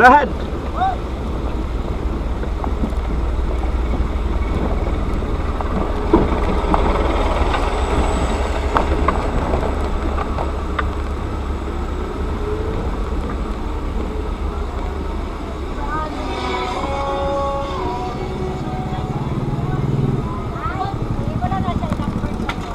Brad! Wala na siya number sa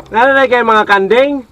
Nananay kayo mga kanding?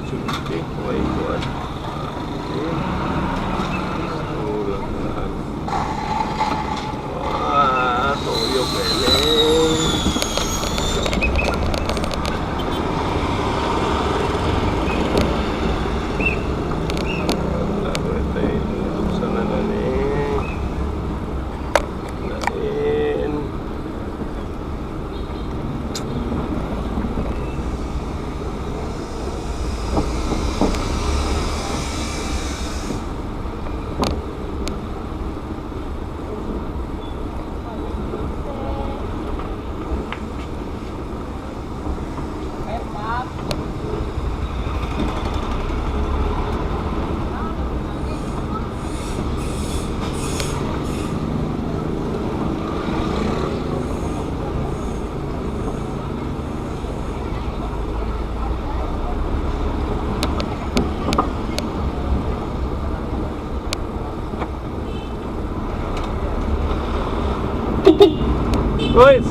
Sulti. Way kuan. Okay. So, lang. Ah, toyo pwede. Buksan na natin. Natin. Guys!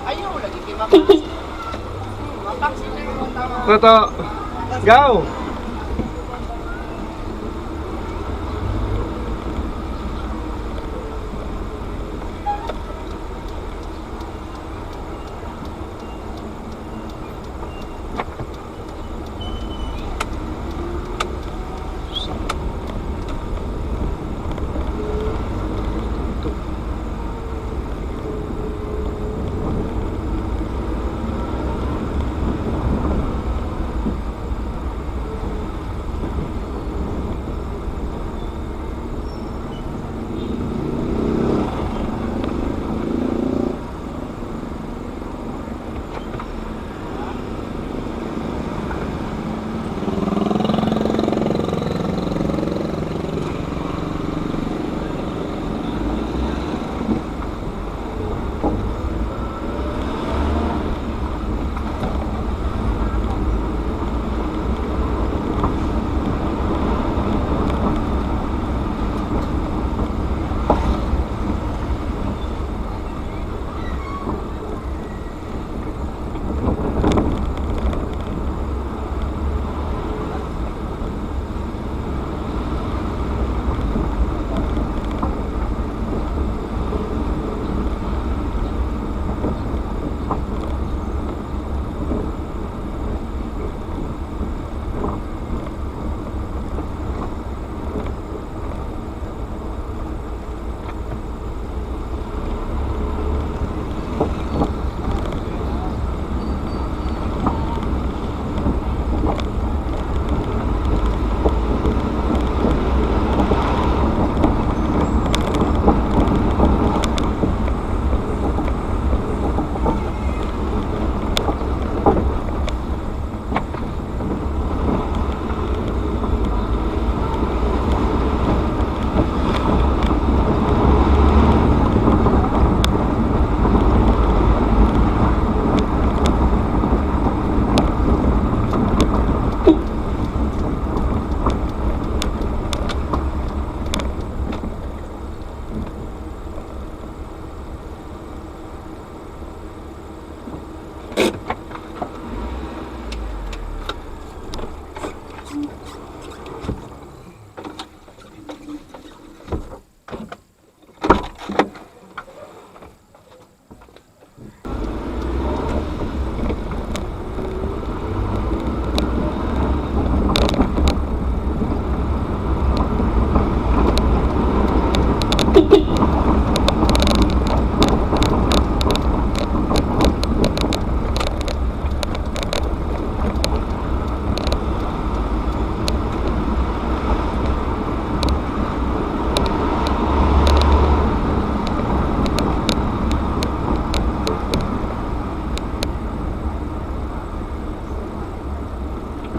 Ayaw lagi kay mapang. Mapang sila yung tama. Toto. Go.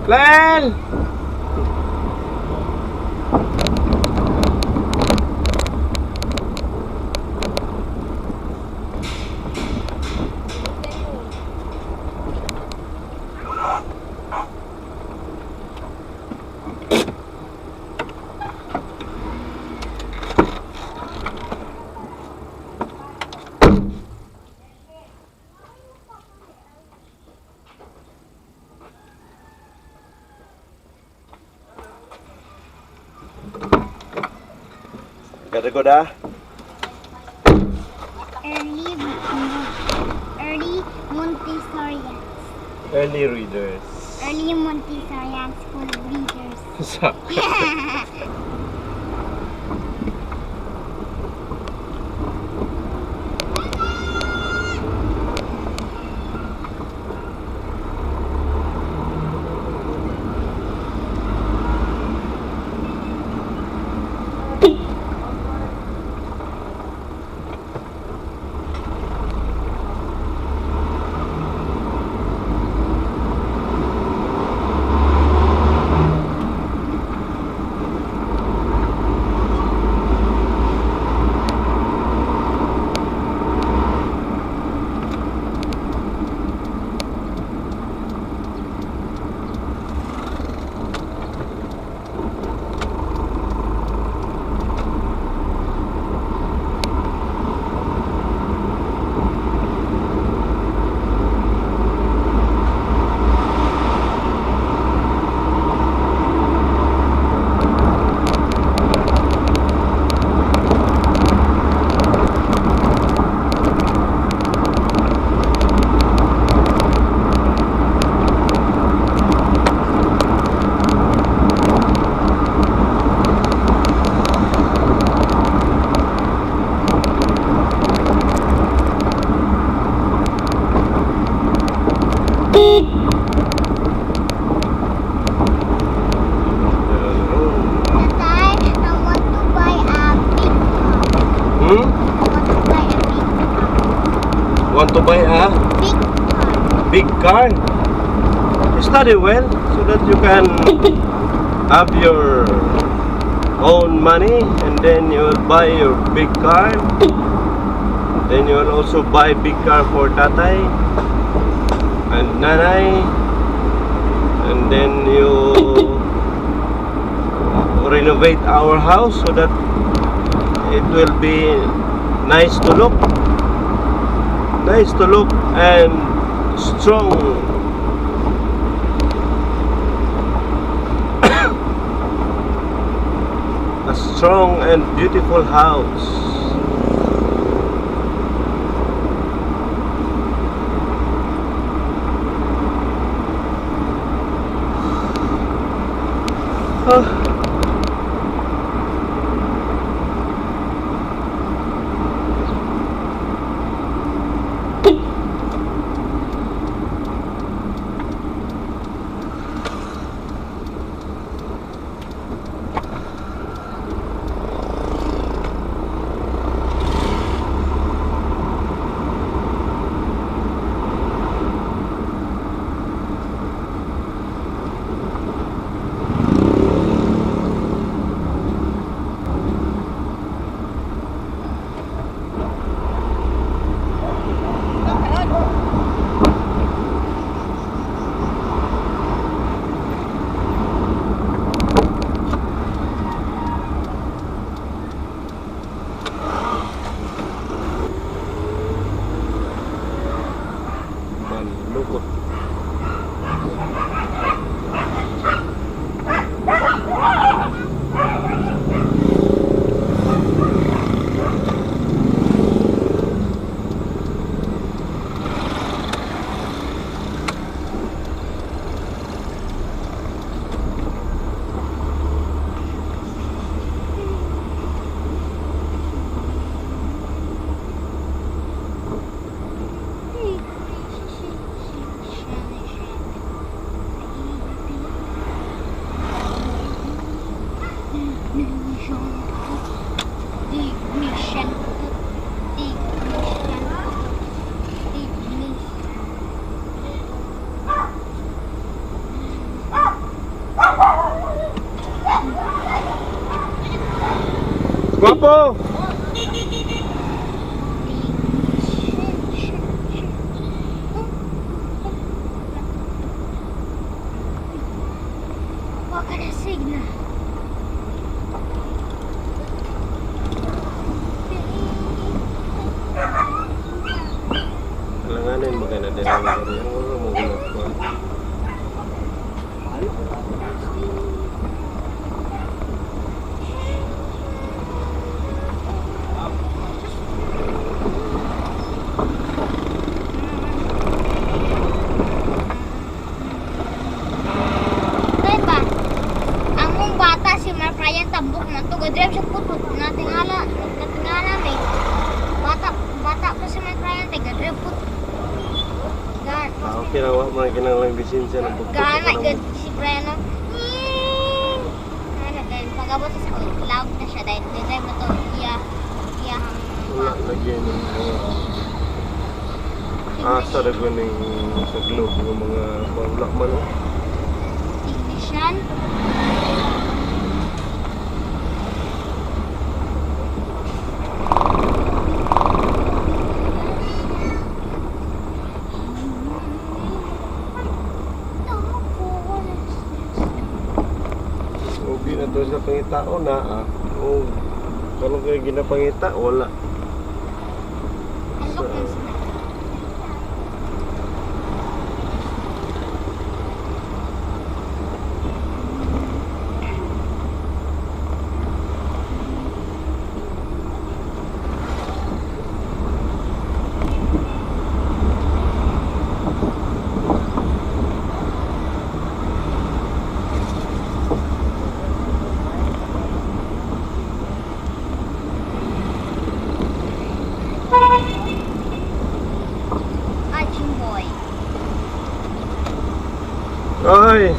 Lel! Gotta go da. Early Montessorians. Early readers. Early Montessorian school readers. Sa Want to buy a Want to buy a big car. Big car? Study well so that you can have your own money and then you'll buy your big car. Then you'll also buy big car for tatay and nanay. And then you renovate our house so that it will be nice to look. Nice to look and strong. A strong and beautiful house. Ah. Malukot. Ignition. Ignition. Ignition. Guwapo! What kind of signal? Alanganin ba kayo na din ang ang ulo mo ginagawa? Tay ba? Ang mong bata si Mark Ryan tambok man to drive siya putput natingala natingala may bata bata pa si Mark Ryan taga drive put. Gan. Ah, okay na, wa man kinahanglan lisensya ng pagputok Gana ng gud si Brian no. Gana dahil pag-abot sa school, loud na siya dahil drive na to iya iya ang Wala lagi ng mga asa ra ko ning sa globe ng mga wala man, oh. Technician. Ubi na to sa pangitao na ah. Oh, karon kay ginapangita wala. Alok na sila. Ah, Jimboy. Ay,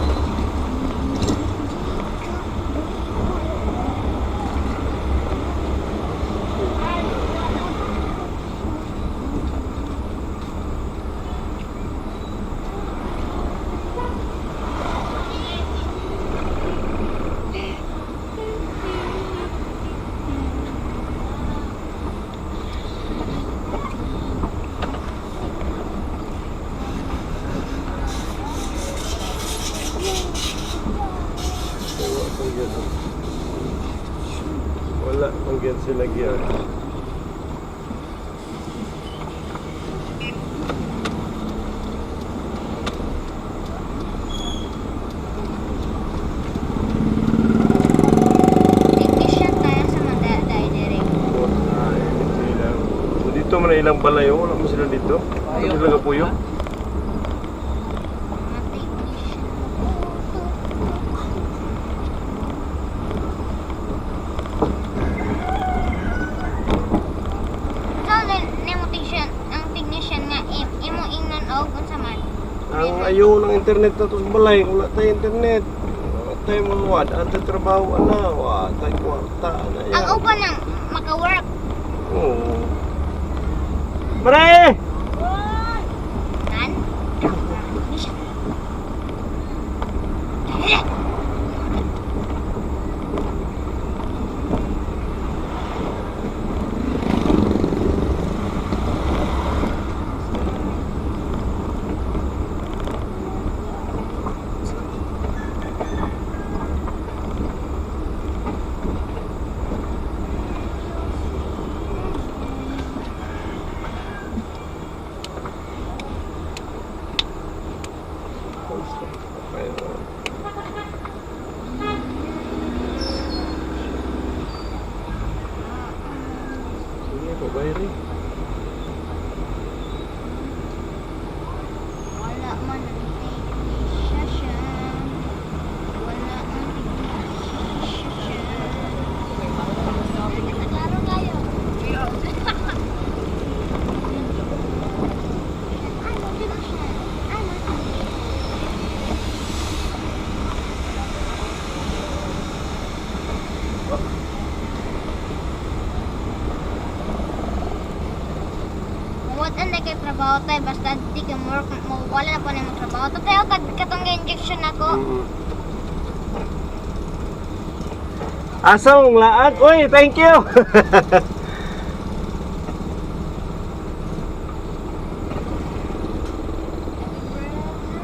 Sila gyud. Technician tayo sa mga dairy. Ay, sila. So, dito man na ilang balay, oh. Wala mo sila dito. Wala sila kapuyo. Mga technician. So, nimo technician, ang technician nga imo ingnon og unsa man. Ang ayaw ng internet na to sa balay, wala tayo internet. Wala tayo maluwad, ang tayo trabaho, ana, wala tayo kwarta, ana, yan. Ang uban ng maka-work. Oo. Mare! Nan. Technician. Sige, babay rin. Wala man ang technician. Wala ang technician. Klaro kayo. I'm a technician. I'm a technician. What ang kay trabaho tayo basta di ka work mo wala na po na imong trabaho. Tayo kad katong injection nako. Asa mong laag? Uy, thank you!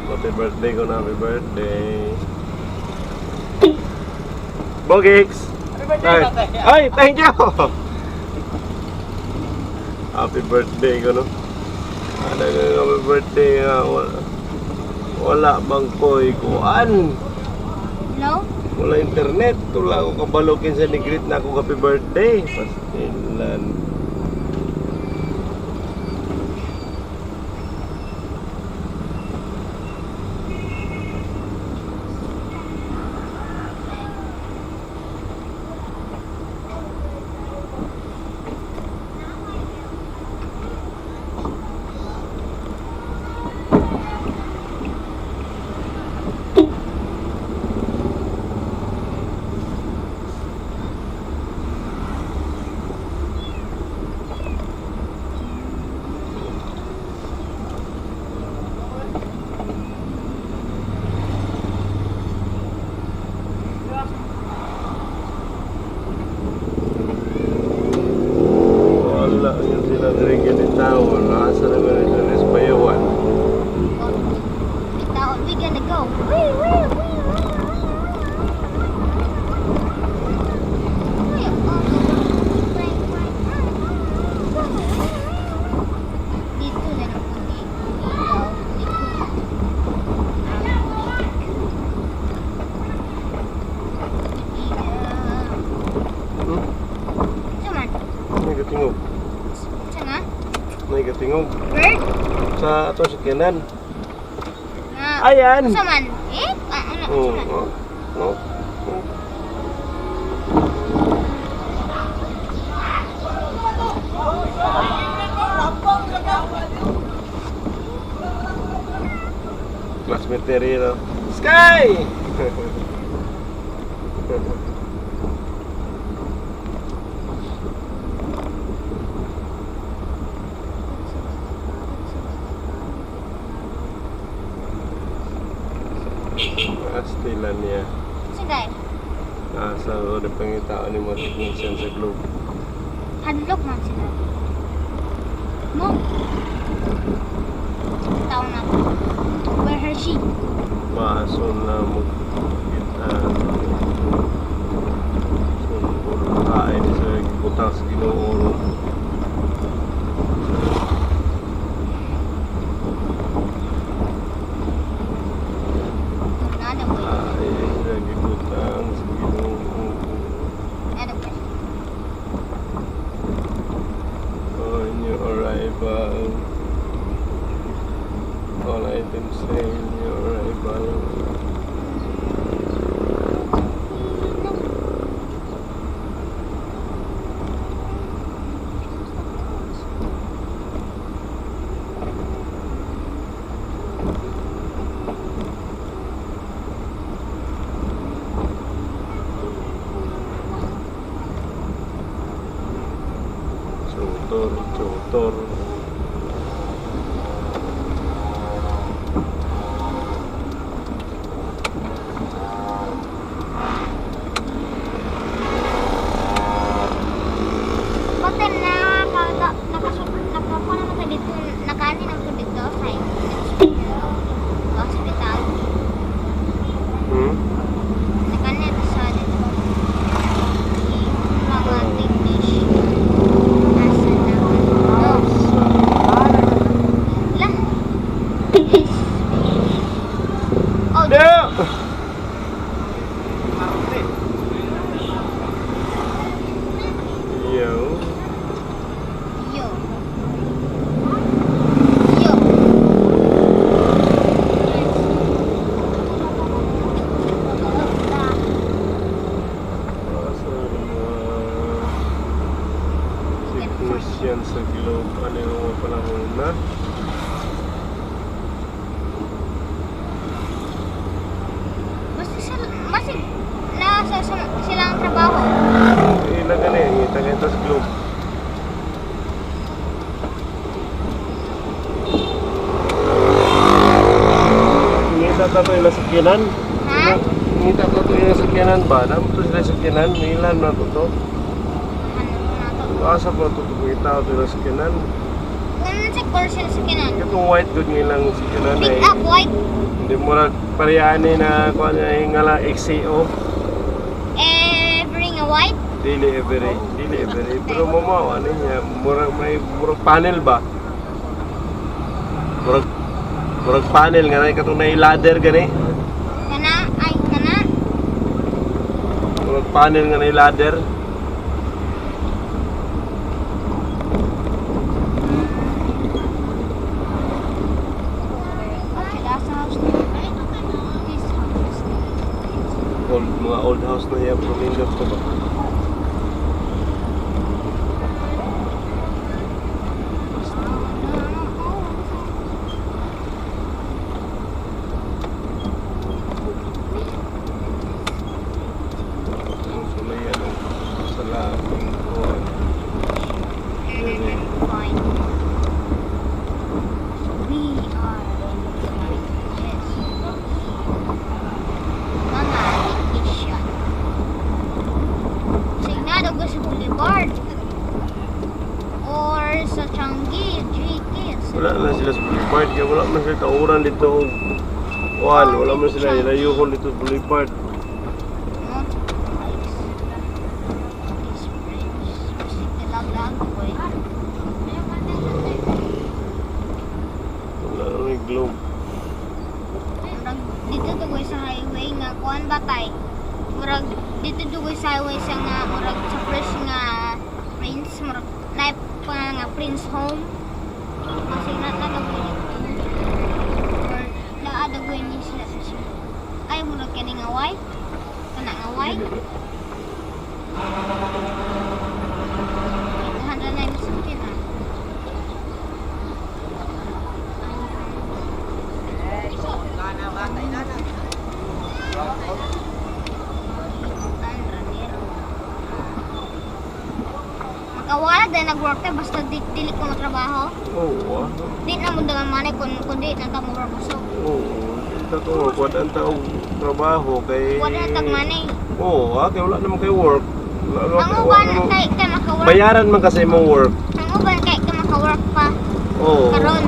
Happy birthday ko na, happy birthday. Bogix! Happy birthday, Ay, tatay. ay, thank you! Happy birthday ko, no? Ano yung happy birthday? Ah, wala, wala bang koy kuan? No? Wala internet. Wala ako kabalokin sa ni-greet na ako happy birthday. Pastilan. Wala yun sila diri ganitaw. Nasa naman ito sa Bayawan. Bitaw, we gonna go. Wee, wee, wee, wee, wee, wee, wee. Dito na lang po di ilaw, likod. Ilaw. Sa man? May katingog. Sa nga? May katingog. Bird? Sa ato sa kanan. Nga. Ayan! Sa man? Eh? Ah, ano? Oo. Sa man? Oh, oh, oh. Classmate ni Rino. Sky! Astilan niya. Sige. Nasa o na pangitaan ni mga technician sa Globe. Hadlok man sila. Mo. Tao na. Where her she? Maaso na mo kita. Kain sa butang sa Arrival. All items sale, new arrival. Tutor, tutor. Basta na nakakuha naman sa dito, nakaani naman sa dito sa hospital. Nakaani na sa dito. Mga technician. Asa na no. La. Yes. Oh, Yeah! Yo. Yo. Yo. Asa mga technician sa Globe? Ano yung mga panahon na? Basta sila, masig, nasa sila ang trabaho. Ilan ka na eh, ngita kayo sa Globe. Ngita ta to ilang sakyanan? Ha? Ngita ta to ilang sakyanan ba? Namo to sila sakyanan? Ilan na to to? Ano na to? Asa pa to to ngita to ilang sakyanan? Ganun sa course sila sa kinan. Itong white good ng ilang sakyanan Pick ay up white hindi mo na parehani na kung ano yung nga lang XCO. every nga white. Dili every, dili every. Pero mo ano niya, murag may murag panel ba? Murag panel nga na katong na ladder gani. Kana, ay, kana. Murag panel nga na ladder. Okay, that's the house. This house. Old, mga old house na iya, pero nindot pa ba? Ang sulay ano, sa labing ko. Fine. So we are yes. Mga technician. Signado ko sa Boulevard. Or sa Changi, JK. Wala na sila sa Boulevard, kaya wala man sila tauran dito. Wala, wala man sila ilayuhon dito sa Boulevard. Not ice. This bridge. Kasi laglag ko eh. Wala na may Globe. Murag dito dugoy sa highway nga kuan ba tay? Murag dito dugoy sa highway sa nga murag sa first nga Prince murag na pa nga Prince Home. Kasi na na dugoy dito. Or naa dugoy ni sila sa sila. Ay murag kani nga white. Kana nga white. Handa na yung sakyan ah. Tan Ramiro. Makawala dahil nag-work ta basta di, dili ko matrabaho. Oo, ah. Di na mo dangan manay kung di na ta mo work so. Oo, kita ko, kuwan ang taong trabaho kay... Wala na tag manay. Oo, ah, kay wala naman kay work. Wala, wala, Ang wala uban naman- kay ka maka-work. Bayaran man kasi imong work. Ang uban kay ka maka-work pa Oo. karon.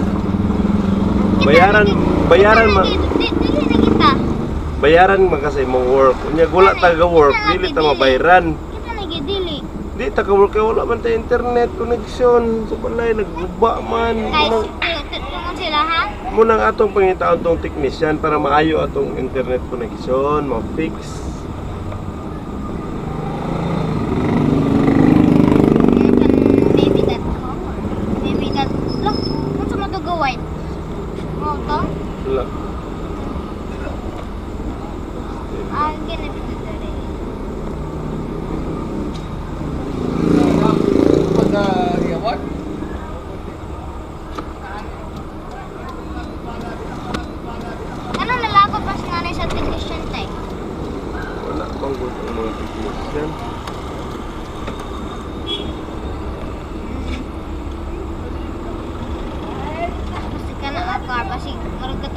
Kita Bayaran kita Dili na kita. Bayaran man kasi imong work. Unya wala Kita ta ga work, kita dili lagi ta dili. mabayaran. Kita lagi dili. Di ta ka work kay wala man ta internet connection. Sa balay nagguba man. Kay Munang tungod sila ha. munang atong pangitaon tong technician para maayo atong internet connection, ma-fix. You can maybe that car. Maybe that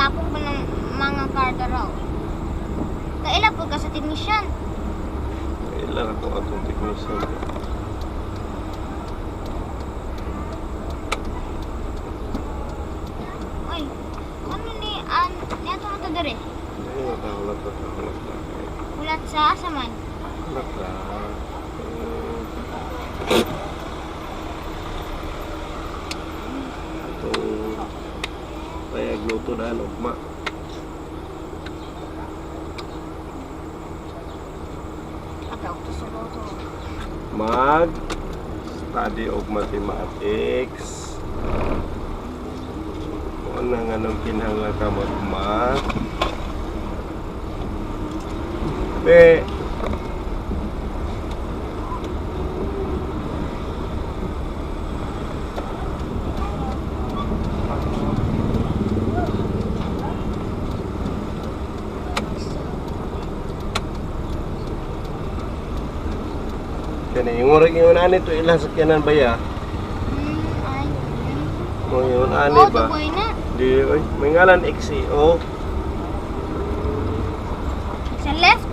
Tapok pa ng mga car raw. Kaila po ka sa technician. Kailan ako atong technician. Oy, ano ni an ni ato na to diri? Ay, nakahulat na, nakahulat na. Hulat sa asa man. Hulat na. Itong payag luto daan ugma. Ato to sa loto. Mag study og mathematics. Kung na nga nung kinahanglan ka mag-math. Be, kani yung ingon ani to ilang sakyanan ba ya? Ay. Mo ingon ani Oh, ba? tugoy na. Di oy, may ngalan XCO. Sa left,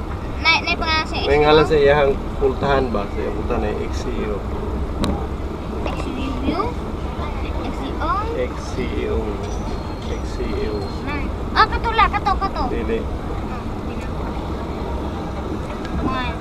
na na pangalan sa May ngalan sa iyang pultahan ba? Sa iyang pultahan ay XCO. XView. XCO. XCO. XCO. Na. Ah, katula, kato, kato. Dili. Ah, di na. One.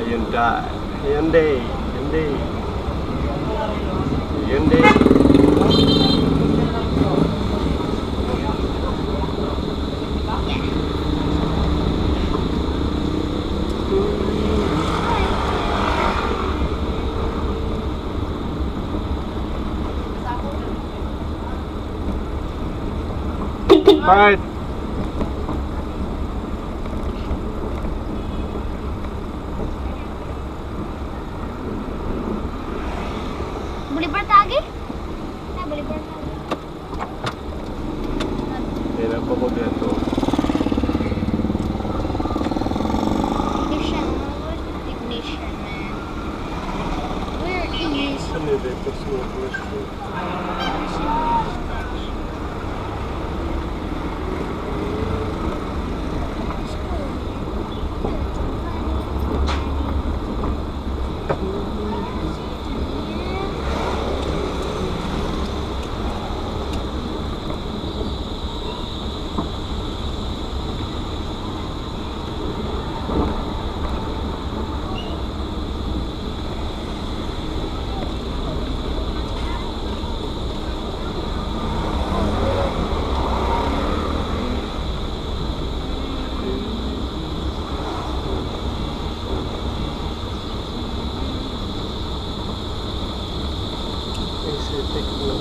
Hyundai. Hyundai. Hyundai. Hyundai. Part. Boulevard tagi? Na, Boulevard tagi. Kailan pa ko dito? Technician. Where's the technician, man? Where is... Ano dito? Smokeless. AC Techno.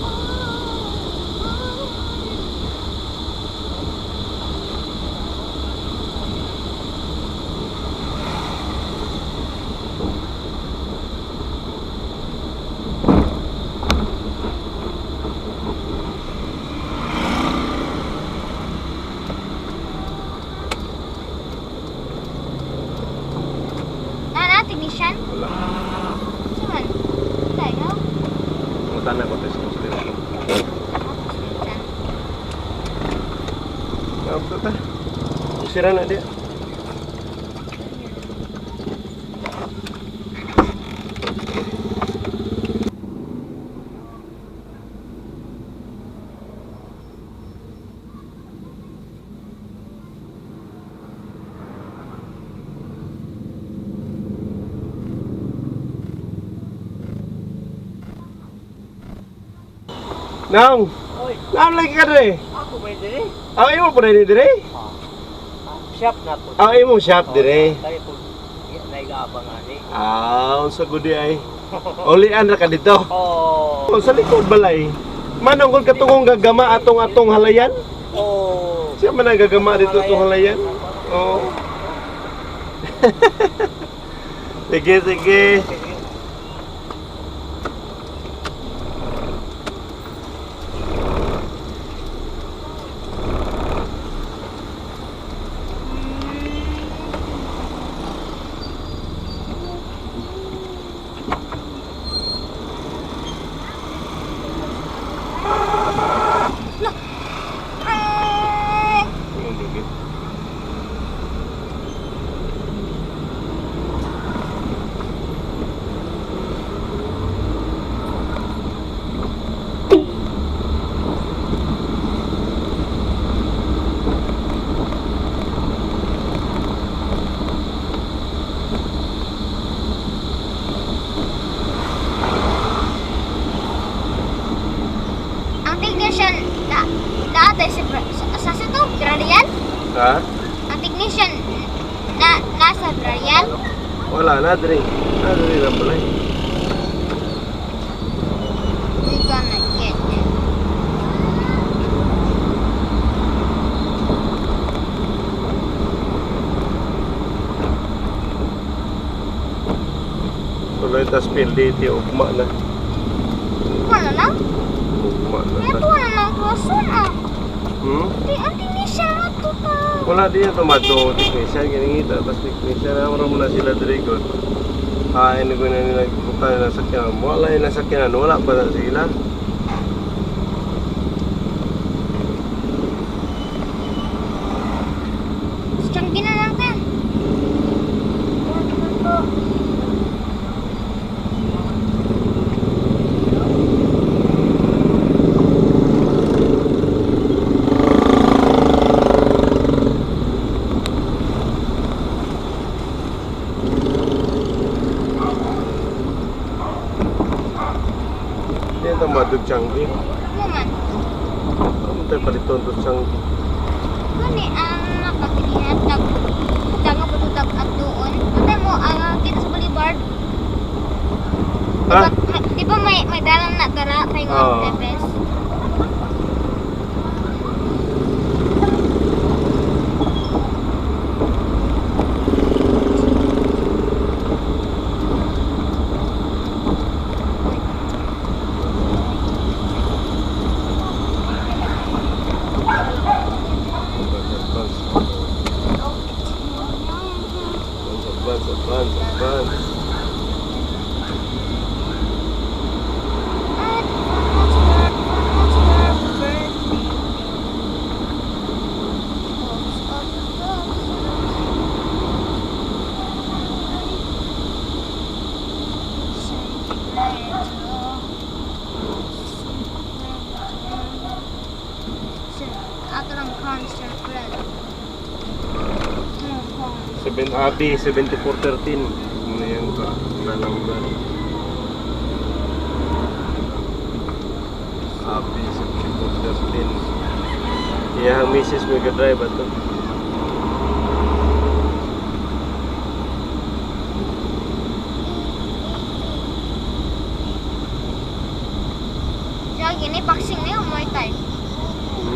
Na, technician? Wala. Saan? Tayo? Punta na ko test ko sa dito. Technician. Apa ta? Sira na dia. Nang, Oy, nang lagi ka dre. ako ba dire? Ang imo po rin dire? Shop na po. Ang imong shop dire. Kaya po, naigaabang ani. Ah, unsa gudi ay. Ulian ra ka dito. Oh. Oh, sa likod balay. Manong kung katungong gagama atong atong halayan? Oh. Siya man ang gagama dito atong halayan? Oo. Sige, sige. Ay! Ang technician na naatay si sa to, Brarian? Ha? Ang technician na nasa Brarian? Wala na, dre. Na, dre lang pala eh. We gonna get it. Tuloy tas PLDT, ugma na. Ano lang? Ugma na. Kaya to na lang croson ah. Hmm? Di, ang technician na to pa. Wala din yung tomato technician, ganyan tas technician, amro mo na sila dre god. Hain ko na nila buka na sakyanan. Wala yung nasakyanan, wala pa na sila. Tiyanggi na lang ta. Hindi yung tomato Changi. Ano man? Ano tayo paliton to Changi? Kani ang nakaginihan tag tanga pututag at doon. Patay mo ang kita sa boulevard. Ha? Diba, di ba may dalan na dara kay nga Oo. Tepes? Advance, advance, advance, advance. Ato lang concert bread. 7 Abi, 7413. Ano yan ka? Na number. Abi, 7413. Iya, ang misis mo drive ato. Siya gini boxing na yung Muay Thai.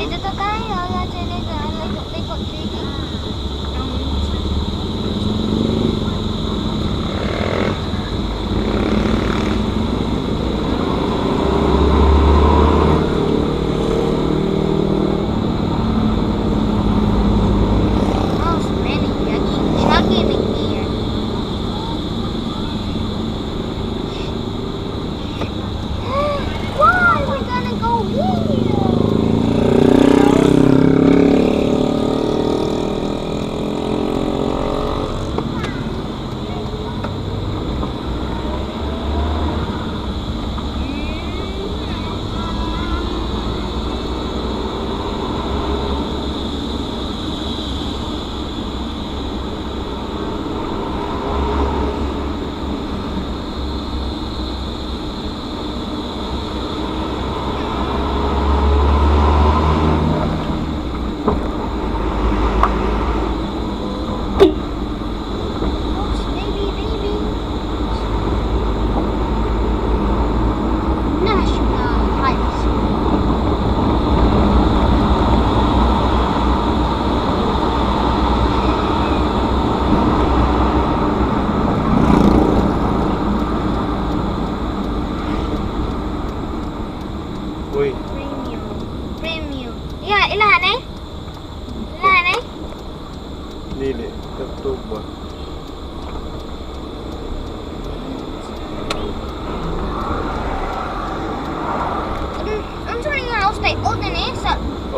Dito to tayo, wala siya nito, likod sige. Oh, so many yucky chugging in here. Why we gonna go here?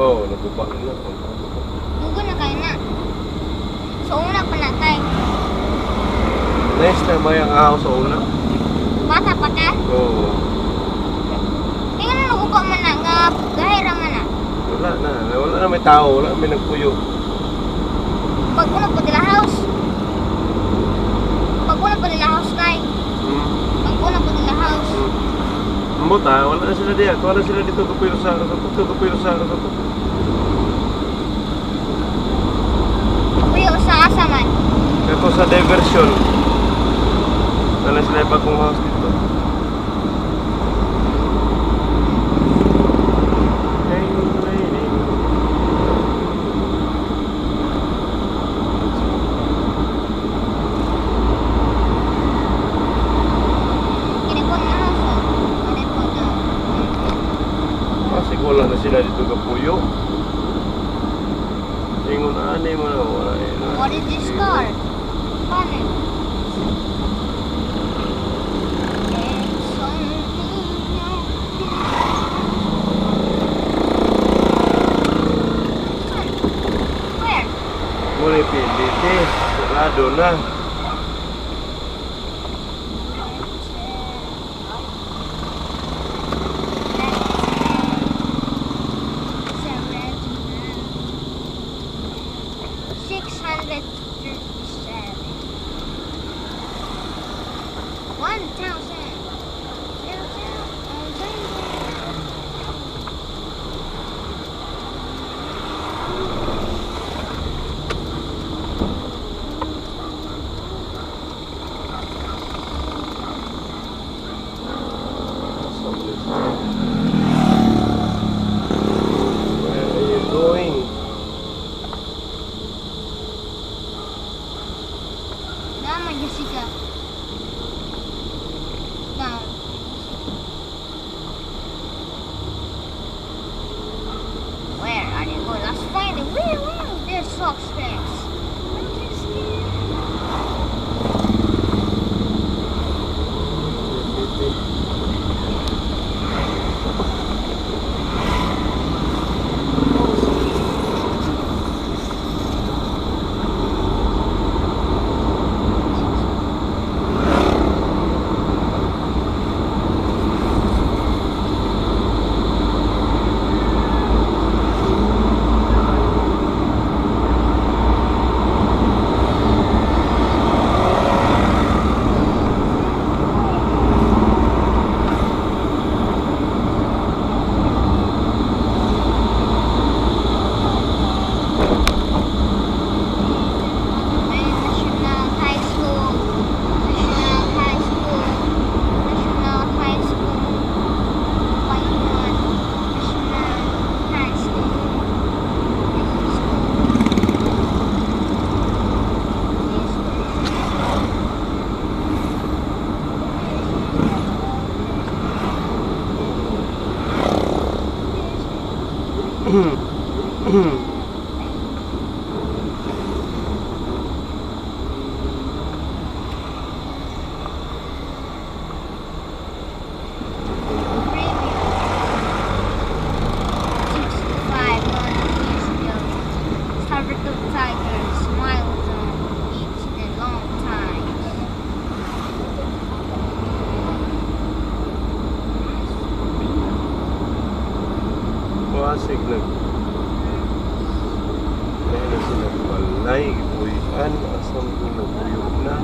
Oh, naguba na. Dugo na kayo na. So una pa na tay. Nice na ba yung house sa una? Bata pa ka? Oo. Kaya na naguba man na nga gahira man na. Wala na. Wala na may tao. Wala may nagpuyo. Pag una pa nila house. Pag una pa nila house tay. Pag una pa nila house. Ambot ah, wala na sila diya. Wala sila dito kapuyo sa to, kapuyo sa to. Kuya sa asa man. Ito sa diversion. Wala sila bagong house dito. Hey, lady. Kini po na house. Oh. Kini po na. Kasi wala na sila dito kapuyo. Ingon ani mo na wala eh, na. What is this car? Paano? It's only Where? Muna yung PNDT. Sarado na. 637. 1,000. Where are you going? Nama Jessica. Down. Where are they going? Let's find it. Where? There's suspects. I'm just scared. PNDT. National High School. National High School. National High School. Paiwan. National High School. High School. High School. Review. 65 years ago. Saber-tooth tiger smiled on each the long time. Wasig nag... Dahil na sila balay, buyan, asam ko nagpuyo na.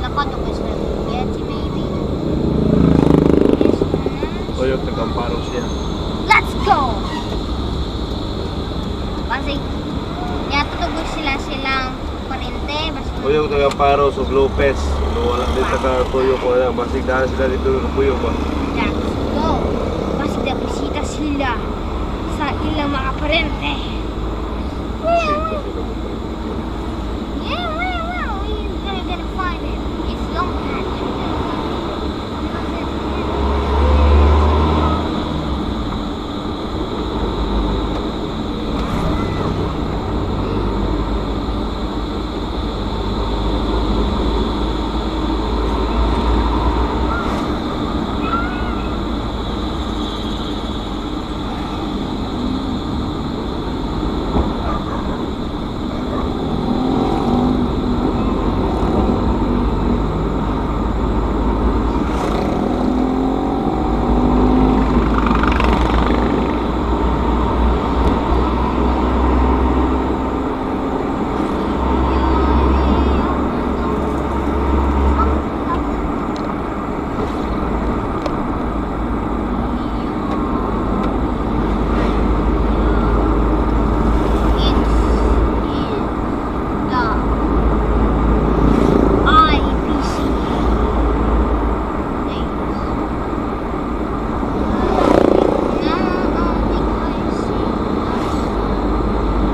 Lakad ako sa spaghetti maybe. Yes, na. Oyok, nagamparo siya. Let's go! Kasi, yatutugol sila silang parente. Basta Oyok, nagamparo sa Lopez. Ano, wala din taga-tuyo ko na. Basig daan sila dito nagpuyo ba? Let's go! Basta bisita sila sa ilang mga parente. Sito sila mo Yeah, well, we're gonna find it. It's long patch.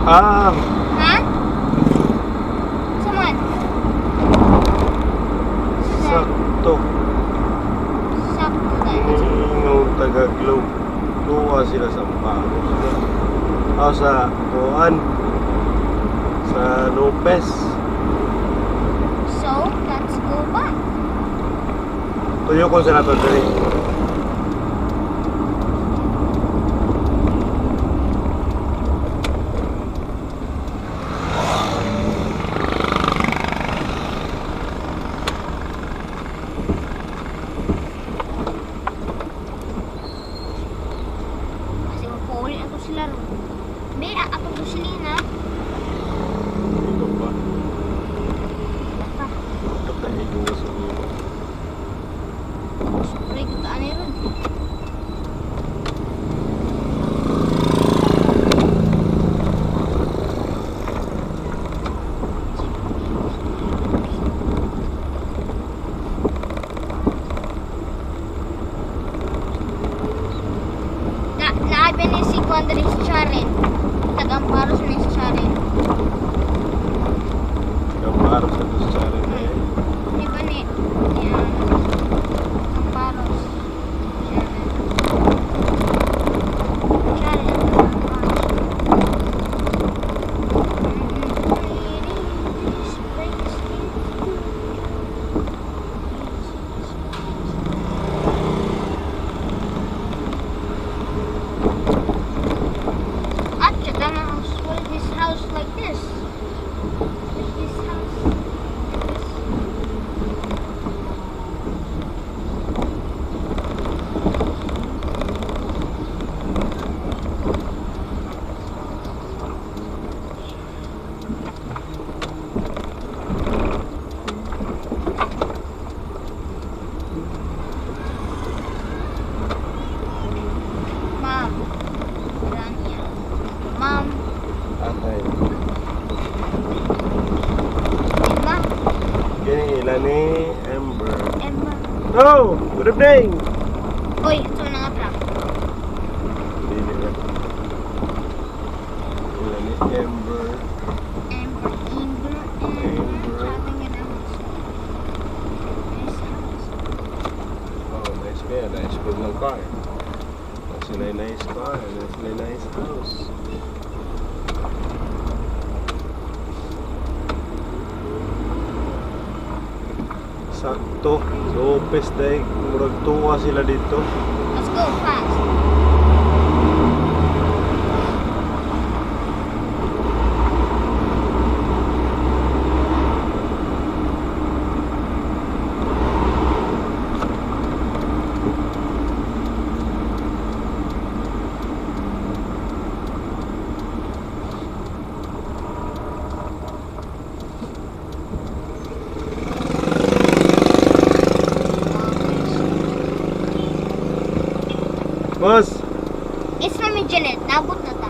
Ah, Ha? Saman? Sakto. Sakto dahil. Ingon taga Globe. Tuwa sila sa Amparos. Ah, sa Kuan. Sa Lopez. So, let's go back. Tuyo ko sa nato diri. Kasi magpuuli ako sila ron. Be, ato to sila na. Dito pa. Pa, Patay ko sa inyo. spray ko taan ron. Na naabi ni si Juan diri sa Sharon. Tagamparos ni si Sharon. Amparos sa Sharon eh. Di ba ni Amparos. Sharon. Sharon, Amparos. At house. What is this house like this? What is this house like this? Mom. Rania. Mom. Atay. Emma. Kini ila ni Amber. Emma. Oh, good evening. Uy, ito na nga truck. Dili na. Ila ni Amber. Amber, Amber, Amber. Amber. Sabi nga naman siya. Nice house. Oh, nice man. Nice good ng car. Sila nice car. Sila nice house. Sakto. Lopez dahil murag tuwa sila dito. Let's go fast. Boss! It's Mami Janet. Nabot na ta.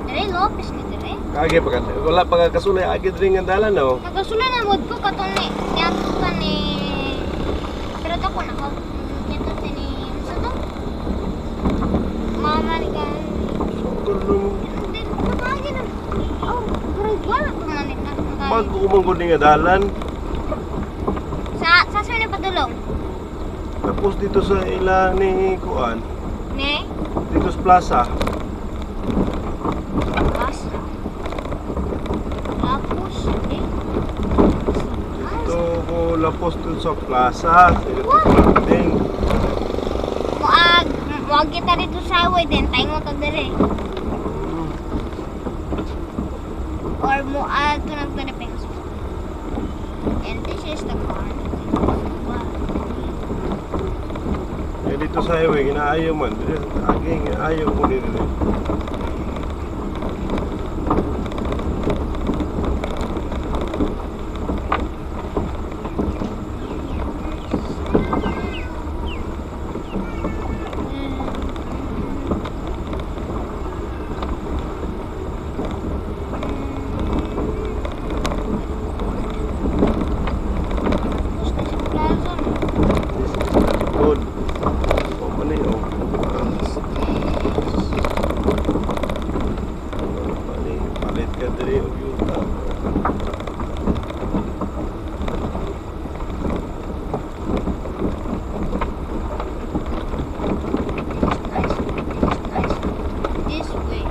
Dire, Lopez ni dire. Kage pa ka. Wala pa ka kasulay agi diri nga dalan, no. Nagasulay na mod ko katong ni niadto ka ni, pero to ko naka niadto ta ni sa to. Mama ni kan. Sukol mo. Hindi nakaagi na. Oh, pero wala pa man ni nakaagi. Bago ko man gud ni nga dalan. Sa sa ni padulong. Tapos dito sa ila ni Kuan, Ne? dito sa plaza. Bas. Tapos eh. Dito ko lapos dun sa plaza, sa ila building. Muag, muag kita dito sa highway din, tayo ta dire. Or muag to ng Philippines. And this is the car. Eh, dito sa highway, ginaayo man. Dito sa agi, ginaayo ko dito. Tapos na sa plaza, no? This is not good. O, mali, oh. This is Mali, palit ka diri og yuta. Nice. Nice. This way.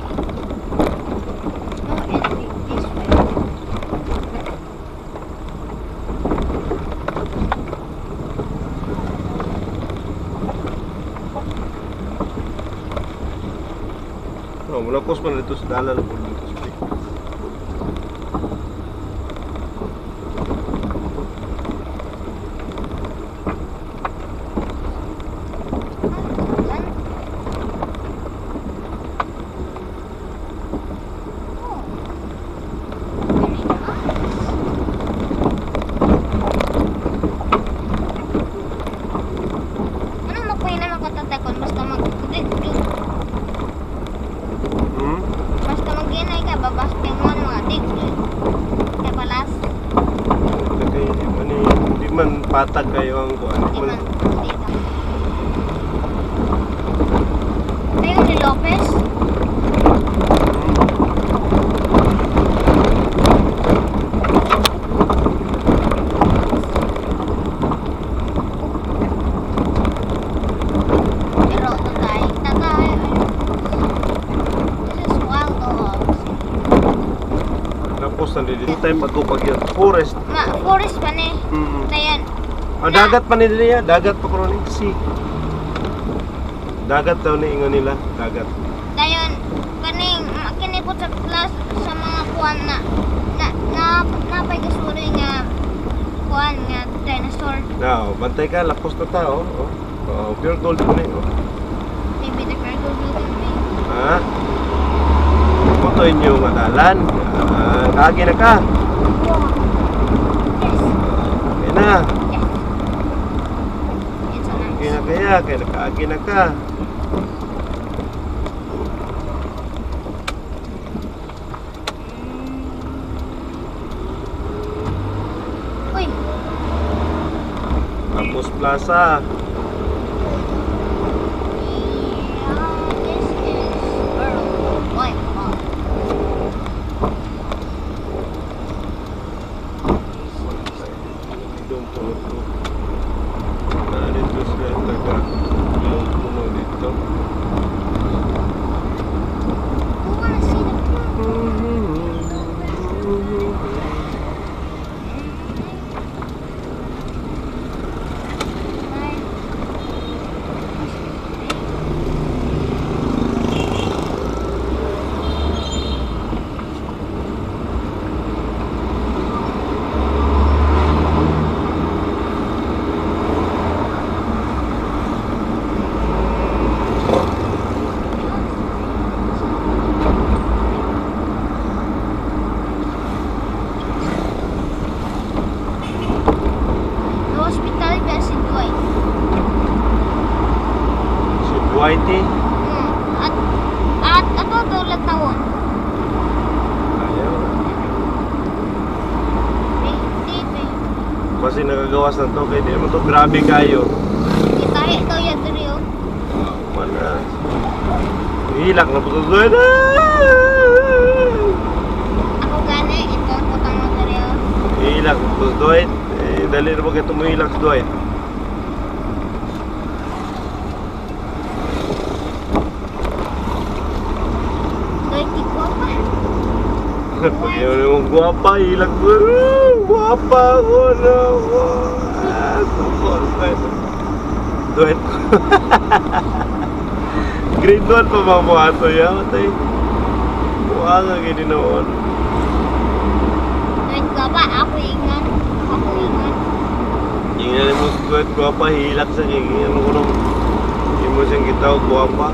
No entry this way. Oh, mulakos man dito sa dalan po dito sa big. Ano? Oh. Very nice. Ano magpahinga naman katatakon basta mag dig. Hmm? Basta mag-ginay ka babaste mo ang mga dig. Kaya palas Kay di man ni di man patag kayo ang kuan. di man dito. Tayo ni Lopez. Pero tatay, tatay. This is wild dogs. Tapos na dito tayo pagkupag yun. Forest. Ma, forest pa ni. Mm. Tayan. Ah, dagat pa nila niya. Dagat pa karon eh. Sea. Dagat daw ni ingon nila. Dagat. Dayon kaning kini po sa plus sa mga kuan na na na napay gasuloy nga kuan nga dinosaur. Now, bantay ka, lapos na tao. Oh. Oh, pure gold po ni. Oh. Maybe the cargo building may. Ha? Puto inyo nga dalan. Ah, kaagi na ka. Wow. Yes. Okay na. Yes. It's a Okay nice. na kaya, kaya nakaagi na ka. Uy, Tapos plaza. yeah, this is Earl White Mall. Doon po ito. Na dito sila taga. Yung puno dito. We wanna see the pool. Basi nakagawas na to kay di mo to grabe kayo. Gitahi daw ya diri oh. Wala. Hilak na po to. Ah! Ako gani ito ang putang mo diri oh. Hilak na po Dwight. Eh, dali na ba kayo tumihilak si Dwight? Doy ti ko pa. Pag yun yung guwapa, hilak ko. Ah, guwapa ako na ako. Ah, tukol. Dwight. Grade 1 pa mga mukha to yan. Matay. Mukha nga gini noon. Doy ko pa ako ingan. Ako ingan. Ingnan mo si Dwight, guwapa, hilak sa niya. Ingnan ko nung hindi mo siyang gitawag, guwapa.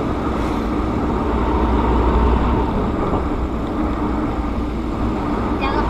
Jaga.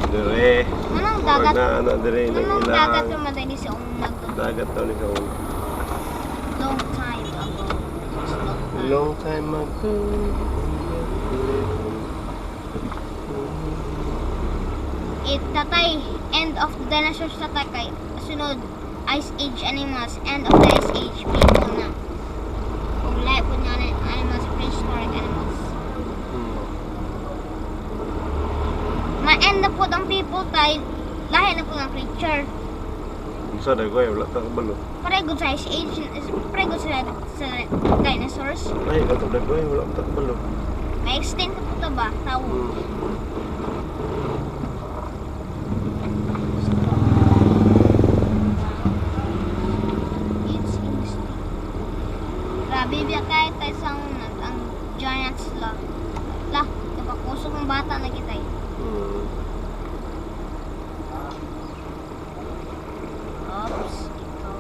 Dire. Anong Murag dagat? na, ano, dire. Nang Anong dagat ilang. rumaday ni sa unag? Dagat daw ni sa una. Long time ago. It's long time. Long time ago. It tatay, end of the dinosaurs tatay kay sunod Ice Age animals, end of the Ice Age people na. Ug lahi po nga na animals, prehistoric animals. Ma-end na po ang people tay, lahi na po ng creature. Unsa na ko, wala ta kabalo. Pareho gud sa Ice Age, pareho gud sa dinosaurs. Ay, kato dagoy, wala ta kabalo. Ma-extinct na po to ba? Tao. It's instinct. Grabe biya kahit tayo sa unag, ang giant sloth. Lah, napakusok ng bata na kita eh. Oops, ikaw.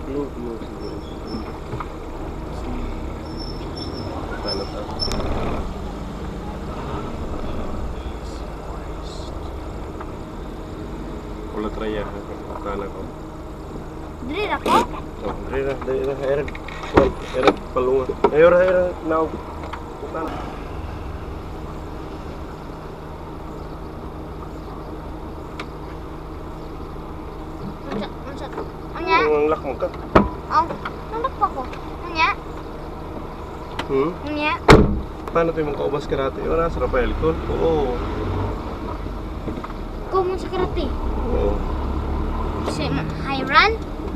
Blue, blue siguro. Paano ta? Wala try ya, kana ko. Dili ra ko? Oh, dili na, dili na, erag. Kuan, erag palunga. Ayo ra, erag, now. Kana. Unsa, unsa. Unya? Ang lak mo ka. Oh, nandok pa ko. Unya? Unya? Paano tayo mong kaubas karate? Wala, sa Rafael Col. Oo. Kumon sa karate. Oo. Si Hiran,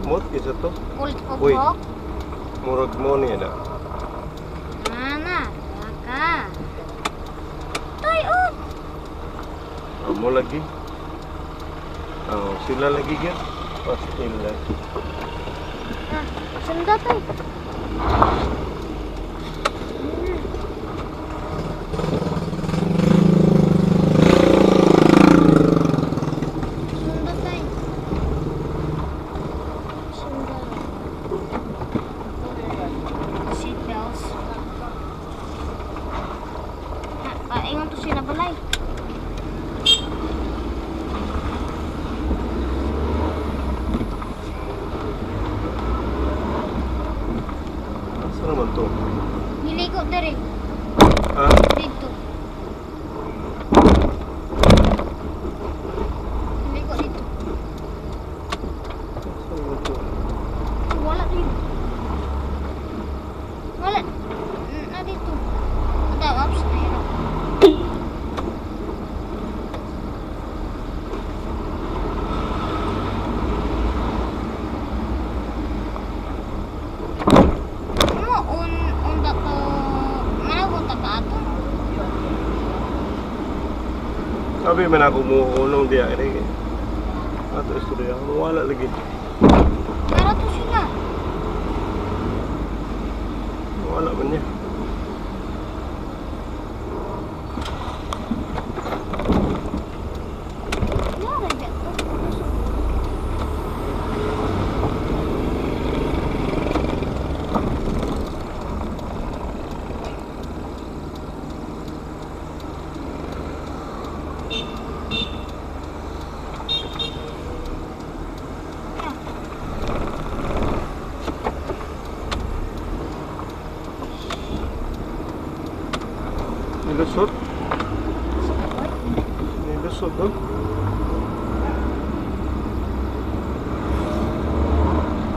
Mot, isa to. kulit ko Uy. ko. Murag mo niya na. Ana, baka. Tay, oh. Amo lagi. Oh, sila lagi gyud. Pastil lang. Ah, sunda tay. Sunda tay. Sunda. Seat belts. Ha, paingon to sila balay. Asa naman to? Niliko dere Ha? dito. Niliko dito. Asa naman to? Wala dito. Wala. Na dito. Ito, oops, nahirap. Ano, un, un to, managot. Sabi man ako muunong diya ini. Ato istorya, wala lagi. Pero to sila. Wala man niya. Wala ra to. Nilusot. Nilusot oh.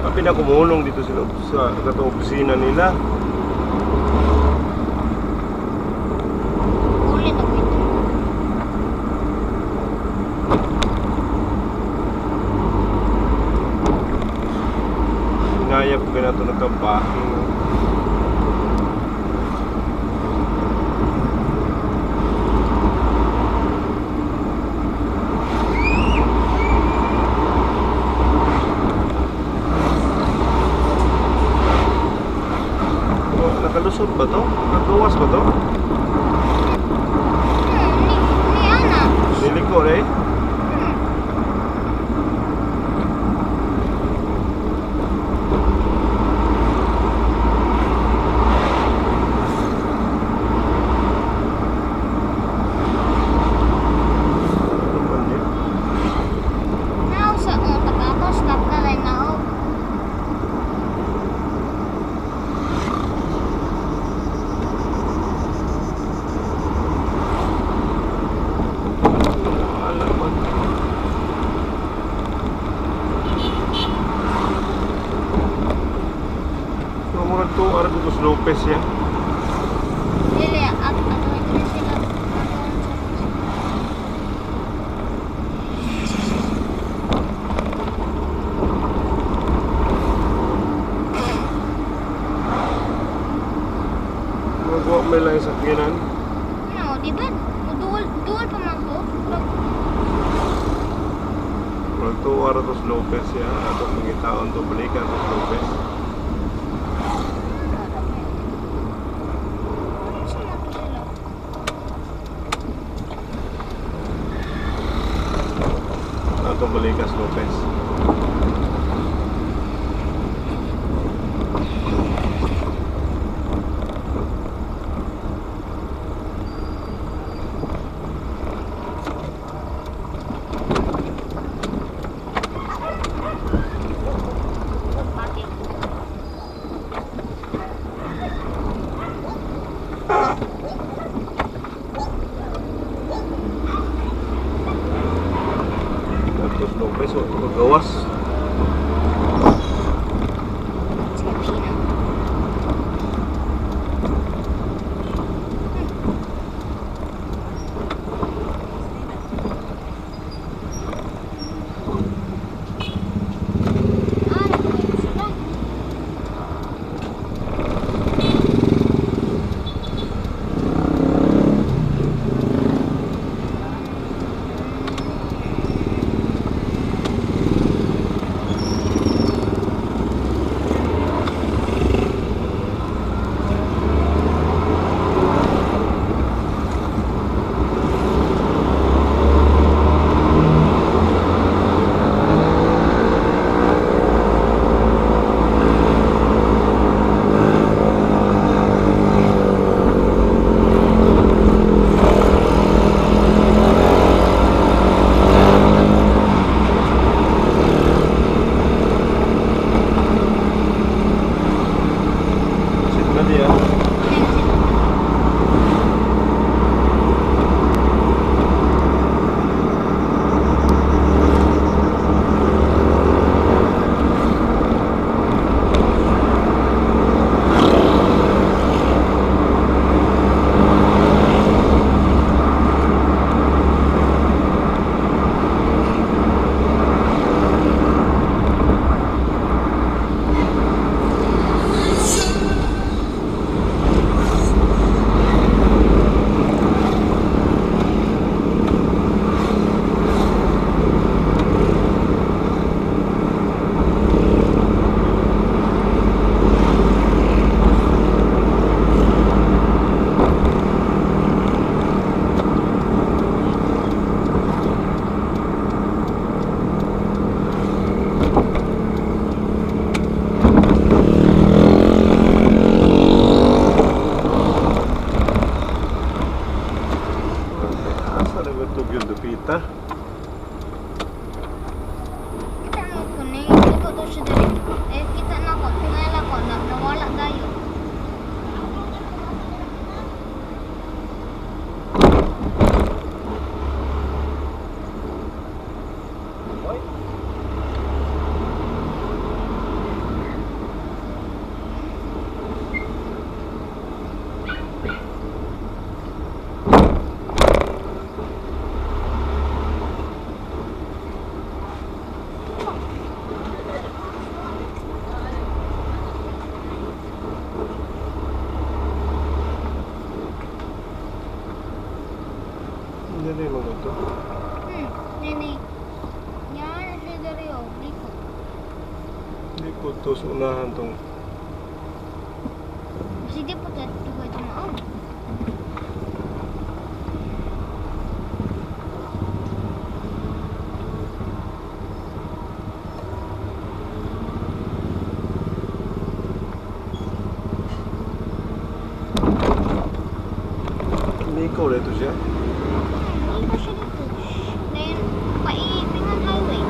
Sabi na kumulong dito sila sa katong opisina nila. Ulit ako ito. Inaya po ganato nagkabahin. Oh, nakalusot ba to? Nakaluwas ba to? Ni ana. Niliko eh. Ano ba niya? Now sa oh, tagato stop na lang now. Wala man. So, murag to, arag ko sa Lopez ya. Dili at ato ito sila. Ato sa Murag wa may lang sakyanan. No, di ba? Dual dual pa man to. Murag to, arag ko sa Lopez ya. Ato pangitaon to, balikan to sa Lopez. Ano sa mga to sila? Ato balikan sa Lopez. Pati. Ato sa Lopez, wa to kagawas. Dili mo to. Nini. Yan, siya diri oh. Likod. Hindi po to sa unahan tong Sige po, tugod mo. Oh. Liko dito siya. Hindi pa siya dito. Then, paipingan highway.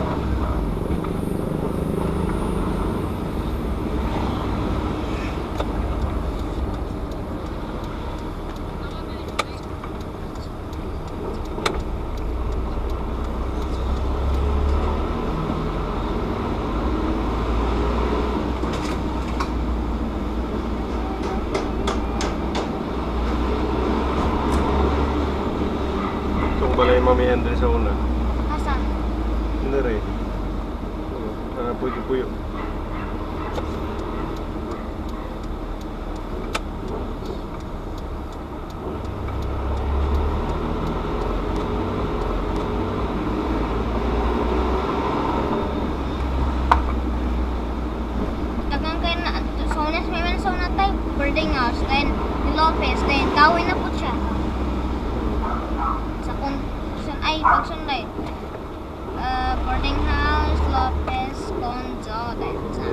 Itong balay Mami Andre sa una. Asa? Hindi rin. Ah, puyo-puyo. Tagang kayo na, so na, may man so na tayo, boarding house, then Lopez, then gawin na po siya. Sa kun, sun, ay, pagsunday. Boarding house, Lopez, Conzo, then sa.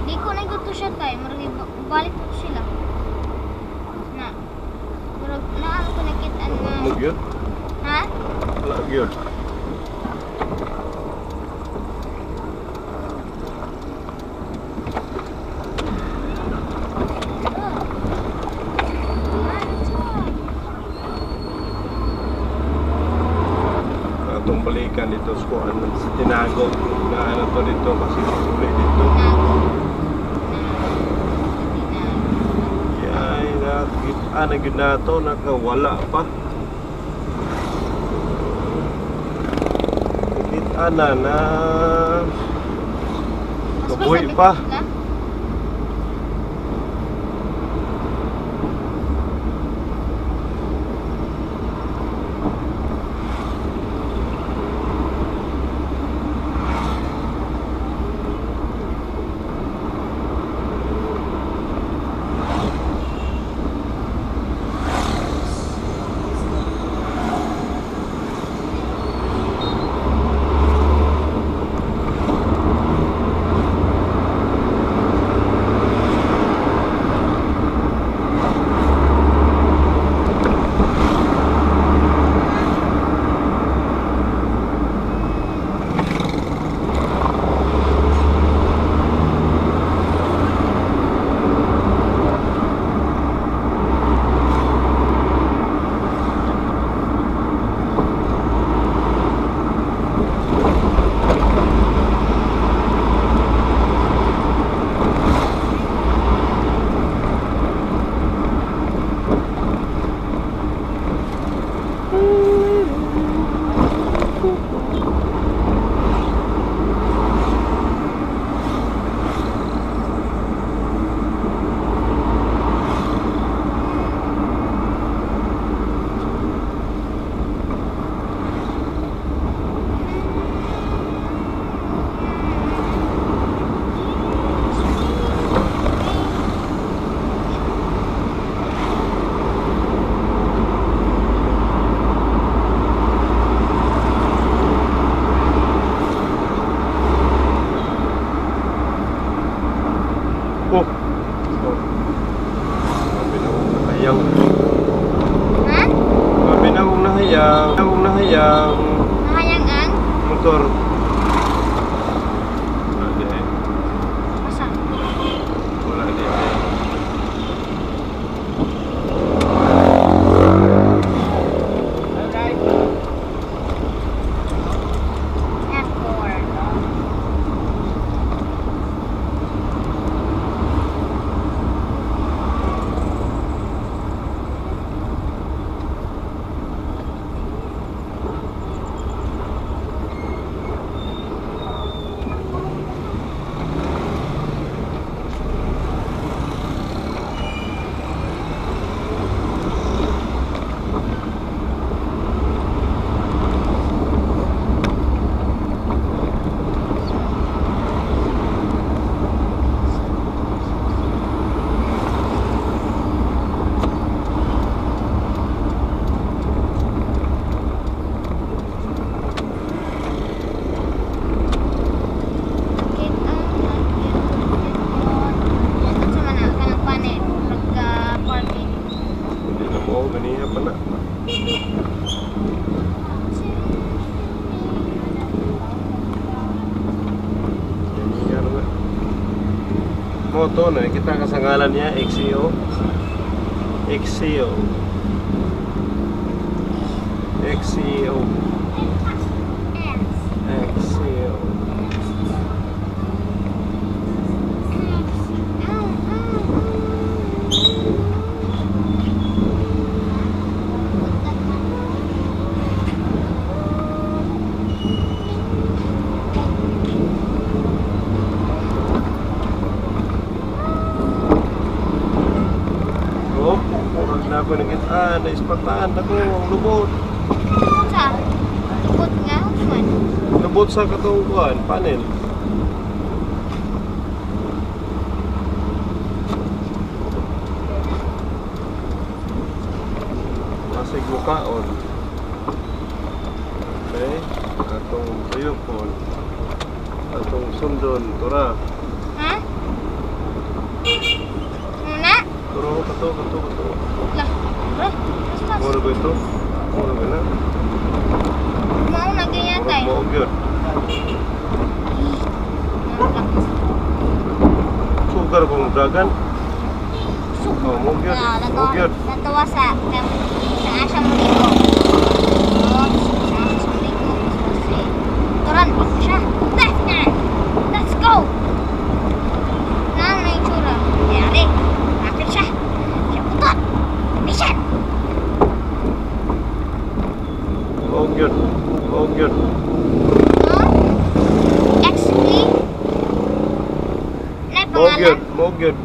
Di ko na gusto siya tayo, murag balik po sila. Na, murag, naano ko nakitaan nga. Magyod? Ha? Wala gyud. Atong balikan dito sa kuan sa Tinago na ano to dito kasi uli dito. Tinago. Na, tinago. Yay, na gyud na to nakawala pa. Nakita na na Mas Kabuhi masabi pa. sila? Oh. Oh. Sabi na akong nahayang. Ha? Sabi na akong nahayang. Akong nahayang. Nahayang ang? Motor. Wala di eh. Asa? Wala di eh. Alright. F4. Mo to, nakikita ka sa ngalan niya, XCO. XCO. XCO. S. XCO. X. O, Oh, murag na ako nakitaan, naispatan ako, ang lubot. Sa lubot nga man. Lubot sa katong kuan, panel. Masig mukaon. Okay, atong tuyokon. Atong sundon, tura. Ha? Muna? Turo, kato, kato, kato. Lah. Bro, mas mas. Mura ba ito? Mura ba na? Mao na ganyan Mura tay. mo yun. Sugar kong dragon. Oh, mo yun. Ah, Mo yun. natawa sa asa mo dito. Oh, sa asa mo dito. Kasi turan siya. Left na. Let's go. Na may tsura. Yari. Bakit siya? Siya putot. Mission. Mo yun. Mo yun. No? XP. Na Mo pangalan. yun. Mo yun.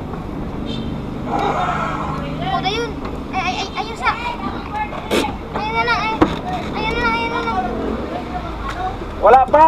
Oh, ayun. Ay, ay, ay, ayun sa. Ayun na lang, ay. Ayun na lang, ayun na lang. Wala pa!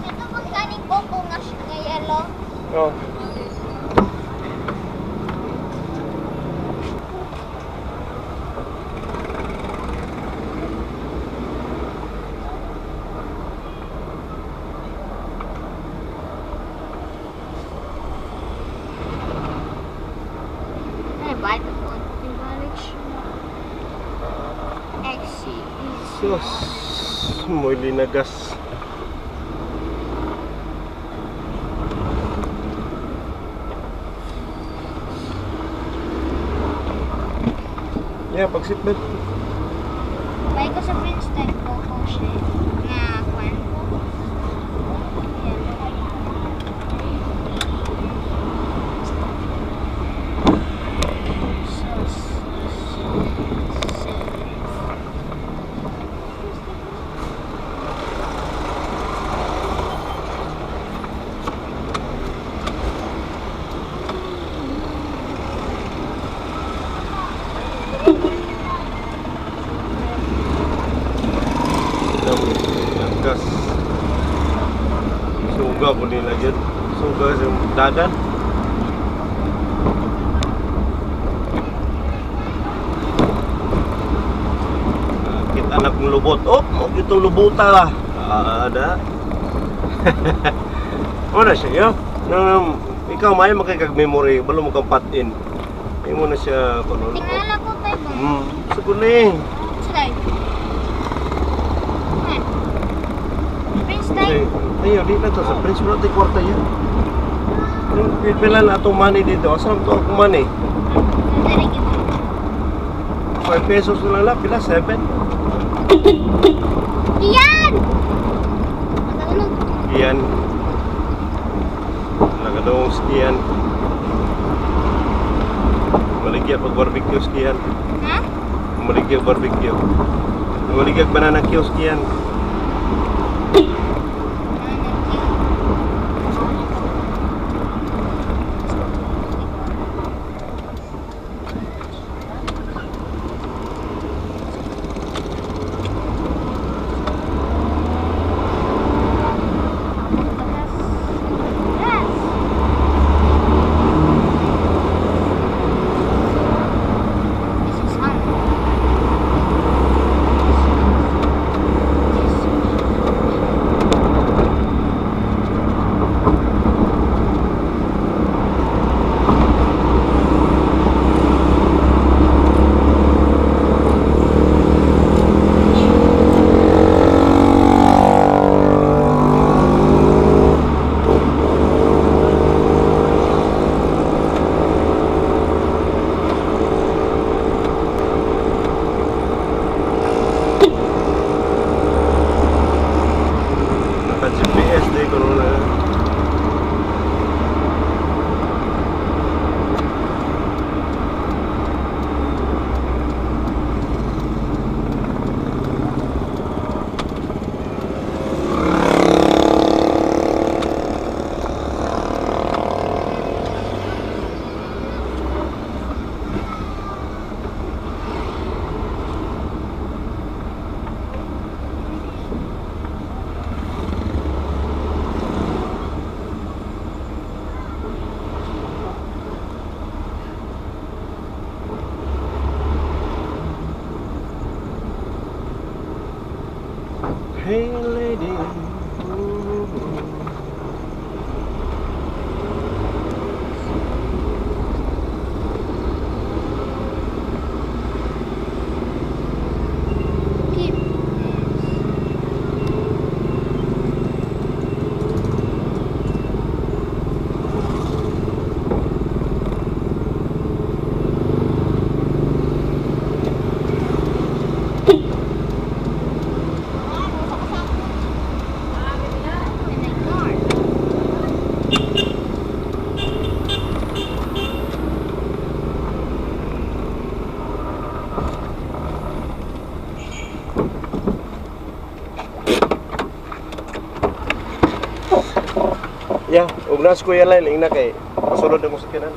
Ito bang ganing coco nga yellow? Oh. Ay, balik ko. Balik siya. XC. Sus, mo'y linagas. Yeah, pag seatbelt. Balik ko sa Prince type coco siya. Nga, kwan. Yellow. Sus. Sus. Linagas. Suga po nila dyan. Suga sa dagan. Kita anak ng lubot. Oh, mo itong lubuta. Ah, ada. Ano siya, yo? Nang ikaw may makikag-memory, balo mo kang pat-in. Imo na siya kuno. Tingala ko tayo ba? Siguro na eh. Saan? Han. Prince type. Ay, di na to sa Prince wala tayo kwarta yan. Yung pila na atong money dito. Asa na to akong money? Nandari kita. 5 pesos na lang, pila 7. Iyan! Matulog. Iyan. Nakadawang skiyan. Maligya pag barbecue skiyan. Ha? Maligya barbecue. Maligya banana cue skiyan. Yes. This is hum. This. Hey lady. Ooh. Keep this. In a car. Yeah, ug nas Kuya Lyle ingna kay pasulod na mo sa kinan.